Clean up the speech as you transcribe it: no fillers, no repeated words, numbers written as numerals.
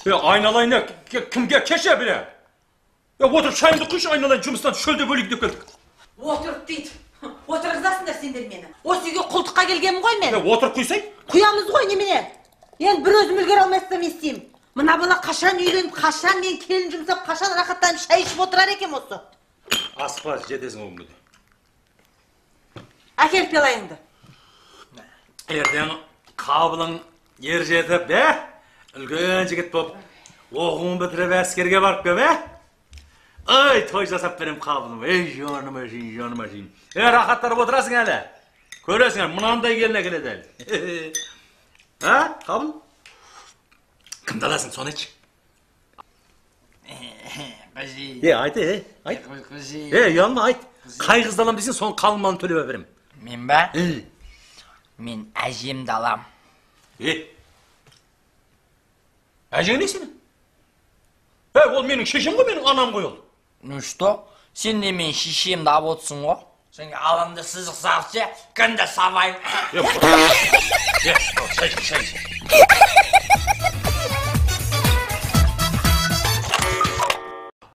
Айналайын, кімге кеше біле? Отырып шайымды құйшы, айналайын, жұмыстан шөлде бөлейік деп келдік. Отырып дейді. Отырғызасыңдар сендер мені. Осы үйге құлдыққа келгенмін ғой мен. Отырып құйсай? Құямыз ғой немене? Енді бір өзім үлгере алмайсам не істеймін? Мына бала қашан үйленіп, қашан мен келін жұмсап, қашан рахаттанып шай ішіп отырар екен осы? Асықпа, жетесің оңбеді. Әкел пилайыңды. Ертең Қабылың ер жетіп, үлкен жігіт боп, оқуын бітіріп әскерге барып кеп, Ай, той жасап берем Қабылым. Ей, жаным әшейін, жаным әшейін. Рахаттанып отырасың әлі. Көресің әлі, мынандай келін әкеледі әлі. А, Қабыл? Кімді аласың, соны айтшы. Айт, айт. Ұялма, айт. Қай қызды алам десең, соның қалың малын төлеп әперем. Мен ба? Мен әжемді алам. Әжең не сенің? Ол менің шешем ғой, менің анам ғой ол. Ну что? Сен де мен шешемді алып отырсың ғой. Сен алымды сызық салып ше, күнде сабайым. Шай, шай, шай.